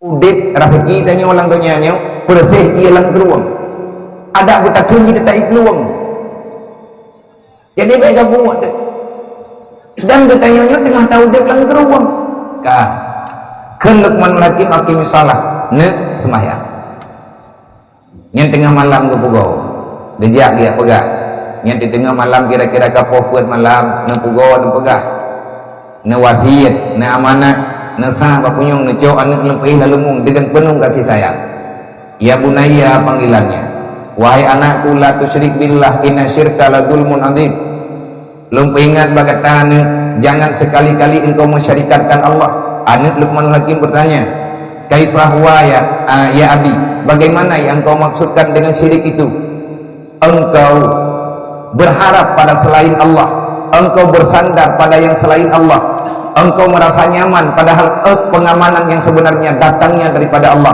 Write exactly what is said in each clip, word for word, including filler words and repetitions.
Udeb raseuki tanyoe lam donya nyoe, peureuséh ie lam krueng. Adak beutatun jih teutab ie plueng. Jadi bèk gabuek deh. Dan geutanyoe nyoe teungoh taudeb lam krueng. Ka. Kheun Luqmanul Hakim, "Aqimis shalah," neuk seumahyang. Nyan teungoh malam geupeugoe. Geujak geujak peugah. Nyan di teungoh malam kira-kira ka poh peuet malam, neupeugoe neupeugah. Neuwasiet, neuamanah, neusah bak punyueng, neucok aneuk lôn peuéh lam leumoeng deungon peuneuh kasih sayang. "Ya bunayya," panggilannya. "Wahai anakku, la tusyrik billah, inna syirka la zulmun azim." Lôn peuingat bak gata aneuk, jangan sekali-kali engkau mensyarikatkan Allah. Aneuk Luqmanul Hakim bertanya, "Kaifa huwa ya, a, ya abi? Bagaimana yang engkau maksudkan dengan syirik itu? Engkau berharap pada selain Allah, engkau bersandar pada yang selain Allah, engkau merasa nyaman padahal, eh, pengamanan yang sebenarnya datangnya daripada Allah."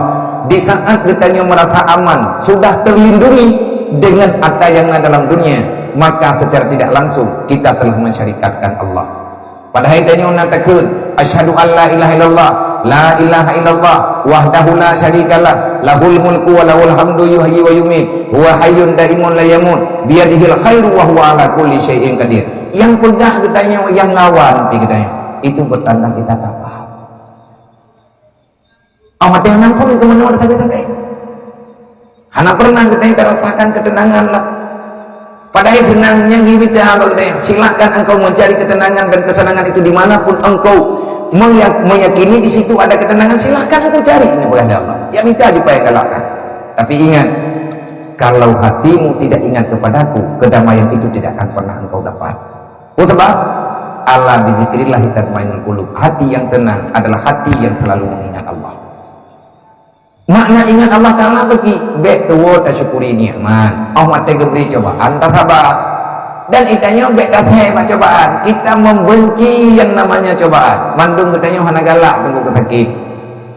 Di saat geutanyoe merasa aman, sudah terlindungi dengan harta yang ada dalam dunia, maka secara tidak langsung kita telah mensyarikatkan Allah. Padahai tanyoe na takheun, "Asyhadu an la ilaha illallah, la ilaha illallah, wahdahu la syarikalah, lahul mulku wa lahul hamdu yuhyi wa yumiit, huwa hayyun daimun la yamut, biyadihil khairu wa huwa ala kulli syai'in qadir." Nyang peugah geutanyoe, nyang lawan pih geutanyoe. Itu pertanda kita tak paham. Oh, watèe nangkong keu meunoe sabe-sabe. Hana pernah geutanyoe tarasakan keuteunangan lah. Padahai seunang nyang geumita bak geutanyoe. Silakan engkau mencari ketenangan dan kesenangan itu di mana pun engkau meya-, meyakini di situ ada ketenangan, silakan engkau cari, ini peugah lé Allah. Ya, mita jih payah galakkan. Tapi ingat, kalau hatimu tidak ingat kepadaku, kedamaian itu tidak akan pernah engkau dapat. Peue sabab? "Ala bizikrillahi tatmainnul qulub." Hati yang tenang adalah hati yang selalu mengingat Allah. Makna ingat Allah Taala bagi, bèk tuwoe tasyukuri nikmat. Oh, watèe geubri cobaan, tasaba. Dan geutanyoe bèk tasé bak cobaan. Kita membenci yang namanya cobaan. Mandum geutanyoe hana galak teungku keu sakét.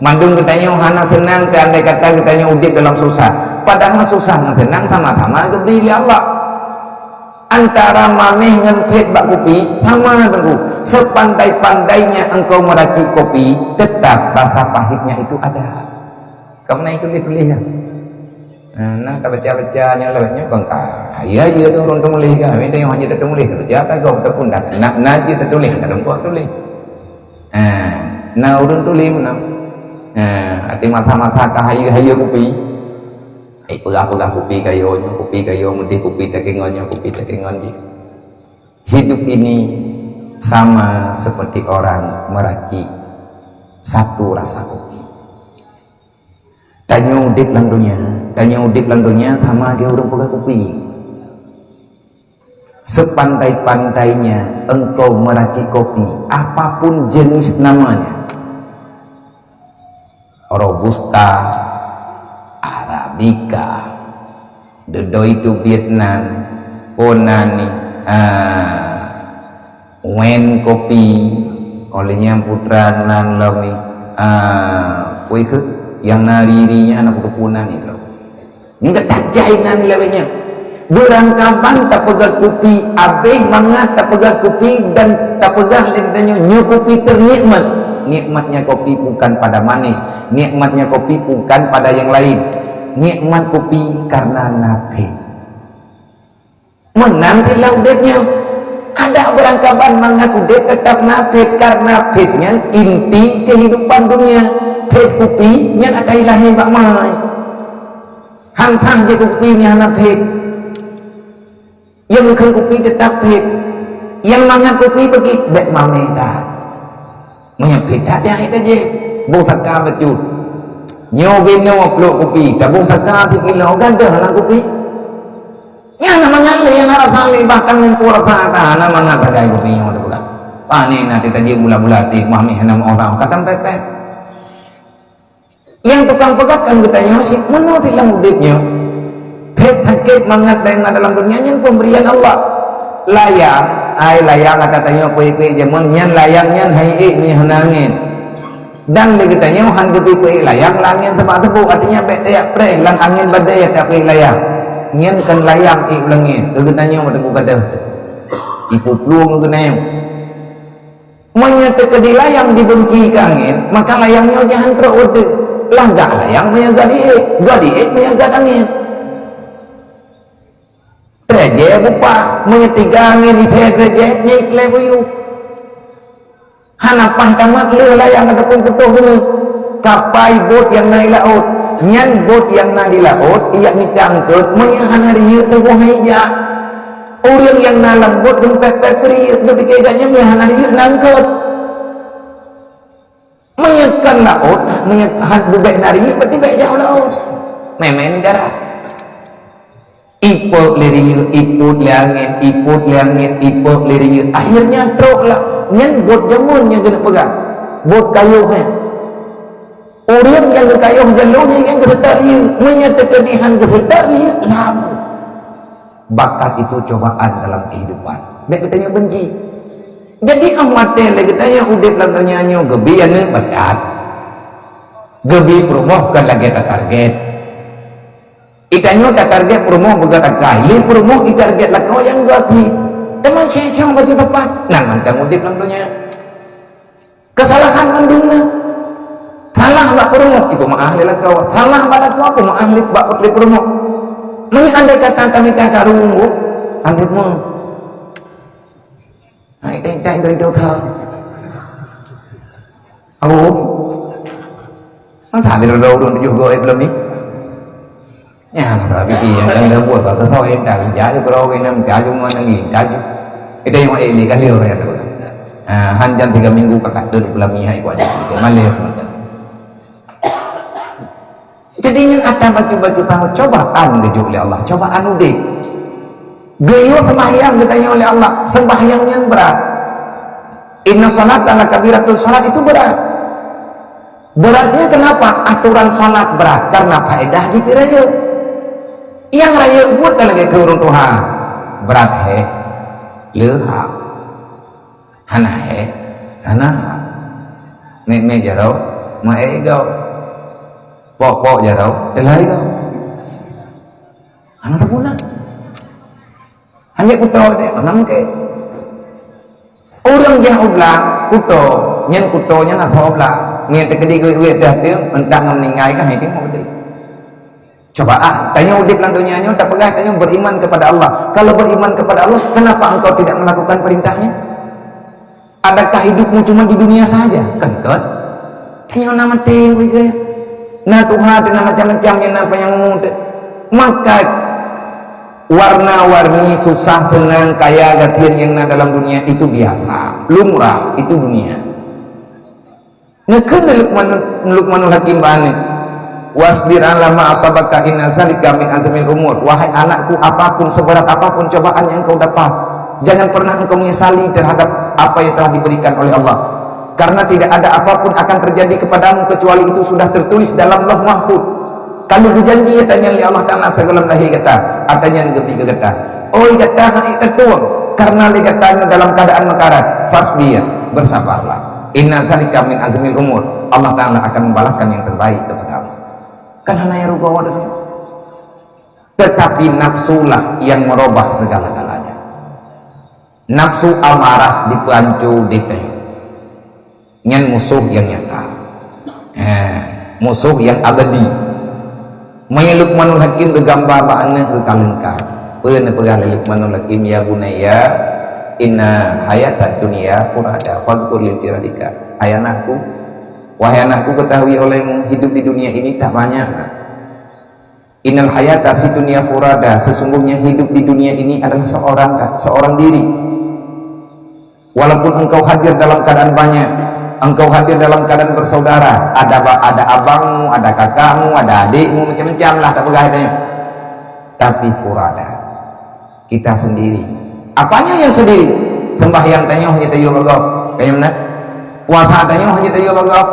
Mandum geutanyoe hana seunang teuh andai kata geutanyoe udeb dalam susah. Padahai susah ngon seunang sama-sama geubri lé Allah. Antara maméh ngon phét bak kupi sama, Teungku. Sepandai-pandainya engkau meracik kopi, tetap rasa pahitnya itu ada. Kamu na tuléh-tuléh kan? Nah, na tabaca-baca nyoe lawét nyoe kon ka. Ya, ya, tu ureueng teumuléh kan. Mita nyoe hana teumuléh, tabaca ka gob tapun dah. Na, na jeuet tatuléh, hana teungku tuléh. Ah, na ureueng tuléh meunan. Ah, até masa-masa ka hayeue-hayeue kupi. Ai peugah-peugah kupi kayo nyoe, kupi kayo meuti, kupi takengon nyoe, kupi takengon jih. Hidup ini sama seperti orang meracik satu rasa kopi. Tanyoe udeb lam dunia, tanyoe udeb lam dunia sama lagèe ureueng peugah kupi. Sepandai-pandainya engkau meracik kopi, apapun jenis namanya, Robusta, Arabica, deudoi tu Vietnam, Ponani, ah, Wen kopi, oleh nyang putra nan lom, ah, pui kheueh, nyang na riri nyan na peutupunan itu. Nyan ka tajai nan lawét nyan. Beurangkaban tapeugöt kupi, abéh mangat tapeugöt kupi dan tapeugah lé geutanyoe, nyoe kupi ternikmat. Nikmatnya kopi bukan pada manis, nikmatnya kopi bukan pada yang lain. Nikmat kupi karena na phét. Meunan cit lam udeb nyoe. Adak beurangkaban mangat udeb teutap na phét, karena phét nyan inti kehidupan dunia. Phét kupi nyan akai lahé bak mai. Han sah jeuet kupi nyang hana phét. Nyang geukheun kupi teutap phét. Nyang mangat kupi beugét, bèk maméh that. Meunyoe phét that, nyan hana tajép. Boh saka bacut. Nyoe binoe pluek kupi, taboh saka sikilo, gadôh lam kupi. Nyan hana mangat lé, hana rasa lé, bahkan muphom rasa that, hana mangat sagai kupi nyoe tapeugah. Pane na tajép bula-bula, tajép maméh hana meu'oh, ka tampéh-péh. Nyang tukang peugah kan geutanyoe cit, meunoe cit lam udeb nyoe. Phét sakét mangat dan na dalam dunia nyan pemberian Allah. Layang, ai layang ata tanyoe peuék-peuék jameun nyan, layang nyan han ék meunyoe hana angén. Dan lé geutanyoe han geupeuék layang lam angén teubak-teubok, artinya bèk tajak preh lam angén badai tapeuék layang. Nyan kon layang ék ulangén, keu geutanyoe meuteumé gadôh teuh. Ipuplueng keu geutanyoe. Meunyoe teukeudi layang dibenci keu angén, maka layang nyoe jihan trok u ateueh. Lagak layang meunyoe gadiék, gadiék meunyoe gat angén. Trejée bupah, meunyoe tiga angén ithée trejée, nyan iklée buyuek. Hana paih tamat lheueh layang ataupun putôh bunoe. Kapai bot nyang na di laôt. Nyan bot nyang na di laôt, ijak mita eungkôt, meunyoe hana riyeuk neuboh hai jak. Ureuëng nyang na lam bot geumpék-pék keu riyeuk, geupike gata nyan meunyoe hana riyeuk na eungkôt. Meunyoe kon laôt, meunyoe han bubék na riyeuk, berarti bék jak u laôt. Mémé di darat. Ipot lé riyeuk, ipot lé angén, ipot lé angén, ipot lé riyeuk. Akhirnya trok lah. Nyan bot jameun nyang keuneuk peugah. Bot kayoh nyan. Ureuëng nyang geukayoh jaloe nyan nyang geuseutôt riyeuk. Meunyoe teukeudi han geuseutôt riyeuk, lama. Bakat itu cobaan dalam kehidupan. Bék geutanyoe benci. Jadi, óh maté lé geutanyoe udeb lam donya nyoe geubi aneuëk beudat. Geubi peurumoh kon lagée tatarget. Geutanyoe tatarget peurumoh beugöt akai, lé peurumoh itarget lakoe nyang göt hi. Teuma syedara baju tepat, nan mantong udeb lam donya. Keusalahan mandum na. Salah bak peurumoh, ipeumaáh lé lakoe. Salah bak lakoe, peumaáh lé bak lé peurumoh. Meunyoe andai kata tamita karu, andai mo. Hai teng-teng dari dosa. Oh. Masa ada ureuëng tujoh goe belum ni? Ya, nak tak fikir yang kan dah buat kat kau yang tak kerja je, kalau orang yang kerja cuma nak ni, kerja je. Kita yang main ni kali orang yang tak. Ah, hanjam tiga minggu kakak duduk dalam mihai buat je. Malah macam. Jadi nyan atra bacut-bacut tahu cobaan geujok lé Allah, cobaan udeb. Geuyue sembahyang geutanyoe lé Allah, sembahyang nyan brat. Inna salata lakabiratun, salat itu berat. Beratnya kenapa? Aturan salat berat karena faedah jih pih rayeuk. Nyang rayeuk buet ka lagée keu ureuëng tuha. Brat hé, leuha. Hana hé, hana ha. Mek-mek jaroe, maé igau. Pok-pok jaroe, teulhah igau. Hana tapuna. Hana kuto deh, hana mungkin. Ureuëng jah u blang, kuto, nyan kuto nyan atau blang. Nyan teukeudi geuwet dah tu, entah ngon meninggai kah, itu mau betul. Coba ah, tanyoe udeb lam donya nyoe, tapeugah tanyoe beriman kepada Allah. Kalau beriman kepada Allah, kenapa engkau tidak melakukan perintahnya? Adakah hidupmu cuma di dunia saja? Kan, kan? Tanyoe na maté, begitu ya. Na tuha, na macam-macam, yang apa yang mau. Maka, warna-warni, susah, senang, kaya, gasien yang na dalam dunia itu biasa. Lumrah, itu dunia. Neukheun lé Luqman, Luqmanul Hakim bak aneuëk, "Wasbir ala ma asabaka, inna zalika min azmil umur." Wahai anakku, apapun, seberat apapun cobaan yang engkau dapat, jangan pernah engkau menyesali terhadap apa yang telah diberikan oleh Allah. Karena tidak ada apapun akan terjadi kepadamu kecuali itu sudah tertulis dalam Lauh Mahfuz. Ka lheueh geujanji ata nyan lé Allah Taala sigohlom lahé gata, ata nyan geubri keu gata. Oi gata hana tatueng, karena lé gata nyoe dalam keadaan meukarat, fasbir, bersabarlah. Inna zalika min azmil umur. Allah Taala akan membalaskan yang terbaik kepadamu. Kan hana nyang rugoe deh. Tetapi nafsulah yang merubah segala-galanya. Nafsu amarah dipeuanco dipéh. Nyan musoh nyang nyata. Eh, musoh nyang abadi. Meunyoe Luqmanul Hakim geugamba bak aneuëk geukalon ka. Peue neupeugah lé Luqmanul Hakim, "Ya bunayya, inna hayatad dunya furada, fazkur li firadika." Hai anakku, wahai anakku, ketahui olehmu, hidup di dunia ini tak banyak. Innal hayata fid dunya furada, sesungguhnya hidup di dunia ini adalah seorang, seorang diri. Walaupun engkau hadir dalam keadaan banyak, engkau hadir dalam keadaan bersaudara, ada ba-, ada abangmu, ada kakakmu, ada adikmu, macam-macam lah tapeugah nyan. Tapi furada, kita sendiri. Apanya yang sendiri? Sembahyang tanyoe hana tayue bak gob. Kayém na? Puasa tanyoe hana tayue bak gob.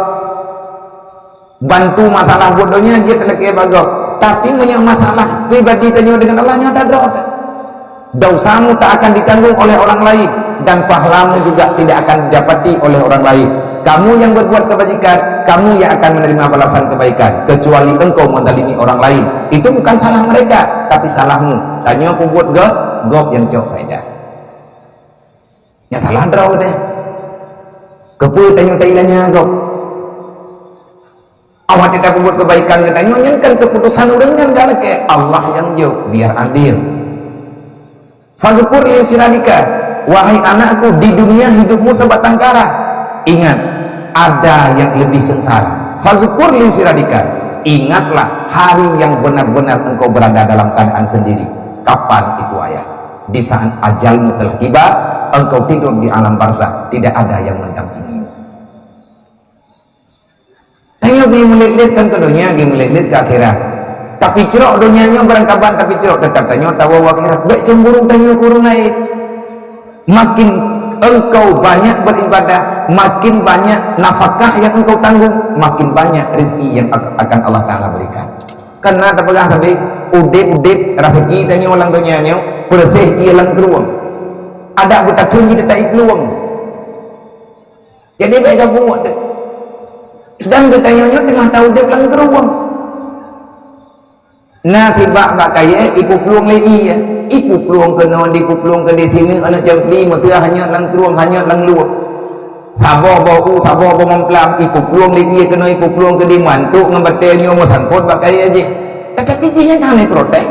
Bantu masalah buet donya jeuet talakée bak gob, tapi meunyoe masalah pribadi tanyoe deungon Allah, nyoe tadroe. Dosamu tak akan ditanggung oleh orang lain, dan pahlamu juga tidak akan didapati oleh orang lain. Kamu yang berbuat kebajikan, kamu yang akan menerima balasan kebaikan, kecuali engkau menzalimi orang lain. Itu bukan salah mereka, tapi salahmu. Tanyoe peubuet gob, gob nyang cok faedah. Nyang salah droe deh. Keupeue tanyoe tailanya gob? Awak teuka peubuet kebaikan geutanyoe, nyan kan keputusan ureuëng nyan, galak ke Allah yang jok, biar adil. Fazkur li firadika, wahai anakku, di dunia hidupmu sebatang kara. Ingat, ada yang lebih sengsara. Fazkur li firadika, ingatlah hari yang benar-benar engkau berada dalam keadaan sendiri. Kapan itu, ayah? Di saat ajalmu telah tiba, engkau tidur di alam barzakh, tidak ada yang mendampingimu. Tanyoe geumeulét-lét kan keu donya, geumeulét-lét keu akhirat. Tapi crok donya nyoe barangkaban, tapi crok teutap tanyoe tawoe u akhirat. Bék cemburu tanyoe keu ureuëng laén. Makin engkau banyak beribadah, makin banyak nafkah yang engkau tanggung, makin banyak rezeki yang ak-, akan Allah Taala berikan. Karena tapeugah tadi, udeb-udeb rezeki tanyoe lam donya nyoe, peureuséh ié lam krueng. Adak beutateun jih teutab ié plueng. Jadi bék gabuek deh. Dan geutanyoe nyoe teungoh taudeb lam krueng. Na sibak bak kayée, ipuplueng lé ié. Ipuplueng keunoe, dipuplueng keudeh, sineuk aneuk jabli meuteue hanyot lam krueng, hanyot lam luwah. Saboh boh u, saboh boh mamplam, ipuplueng lé ié keunoe, ipuplueng keudeh, mantok ngon batée nyoe meusangkot bak kayée jih. Tetapi jih nyan ka hana protes.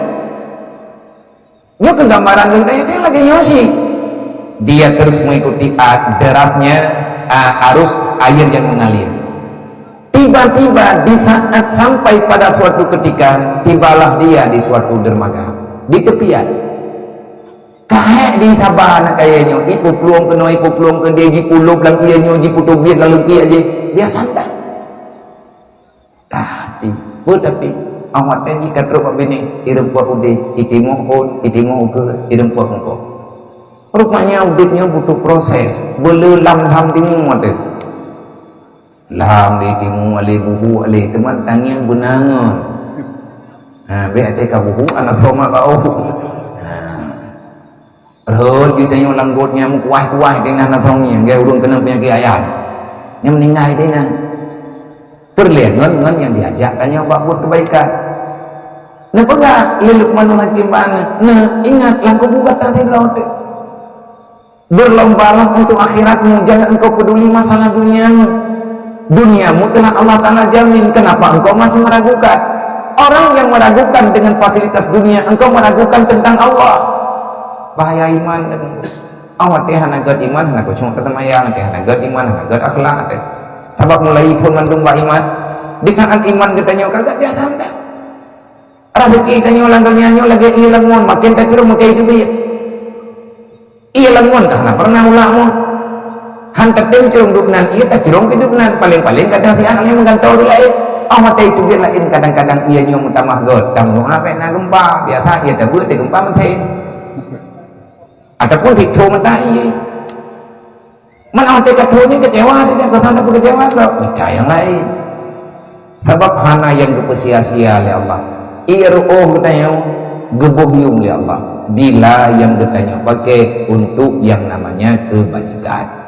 Nyoe keuh gambaran geutanyoe lagée nyoe cit. Dia terus mengikuti a-, derasnya, a-, arus air yang mengalir. Tiba-tiba di saat sampai pada suatu ketika, tibalah dia di suatu dermaga, di tepian. Ka hék di saba aneuk kayée nyoe, ipuplueng keunoe, ipuplueng keudeh, jipulop lam ié nyoe, jiputeubiet lam lukiek jih. Biasa dah. Tapi, peue tapi, awak teuh jih ka trok bak binéh, ireumpok udeb, itimoh ôn, itimoh ukeue, ireumpok mukoh. Rupanya udeb nyoe butuh proses, beuleulam lam timu teuh. Lam di timu alé buhu alé, teuma tangieng beunangon. Ha, bék até ka buhu, aneuk thoma ka oh. Ha. Rhot geutanyoe lam got nyang meukuah-kuah tinggai na thong nyan, gaya ureuëng keuneuk peunyakét ayat. Nyang meuninggai tinggai. Peureulée ngon, ngon nyang diajak tanyoe bak buet keubaikan. Neupeugah lé Luqmanul Hakim bak aneuk, "Neuk, ingat lam kubu gata sidroe teuk. Berlombalah untuk akhiratmu, jangan engkau peduli masalah duniamu." Duniamu telah Allah Taala jamin, kenapa engkau masih meragukan? Orang yang meragukan dengan fasilitas dunia, engkau meragukan tentang Allah. Bahaya iman, kata Nabi. Awak teuh hana gét iman, hana kucok kata maya, teuh hana gét iman, hana gét akhlak teuh. Sabab mulai phon mandum bak iman. Di saat iman geutanyoe ka gét biasa dah. Rezeki tanyoe lam donya nyoe lagée ié lam mon, makin tacrong makin teubiet. Ié lam mon ka hana pernah ulak mon. Han tatem crong dubnan ié, tacrong keu dubnan, paléng-paléng kadang siat aneuk meugantoe di laén. Oh, maté teubiet laén, kadang-kadang ié nyoe meutamah gét. Tam nyoe hana gempa, biasa ié tabeuet di gempa meusén. Ataupun sitho meuta ié. Man watée ka tuwoe nyan keucewa, dia keusan tapi keucewa, droe mita nyang laén. Sabab hana nyang geupeusia-sia lé Allah. Ié ruoh geutanyoe geuboh yuem lé Allah. Bila nyang geutanyoe pakai untuk yang namanya kebajikan.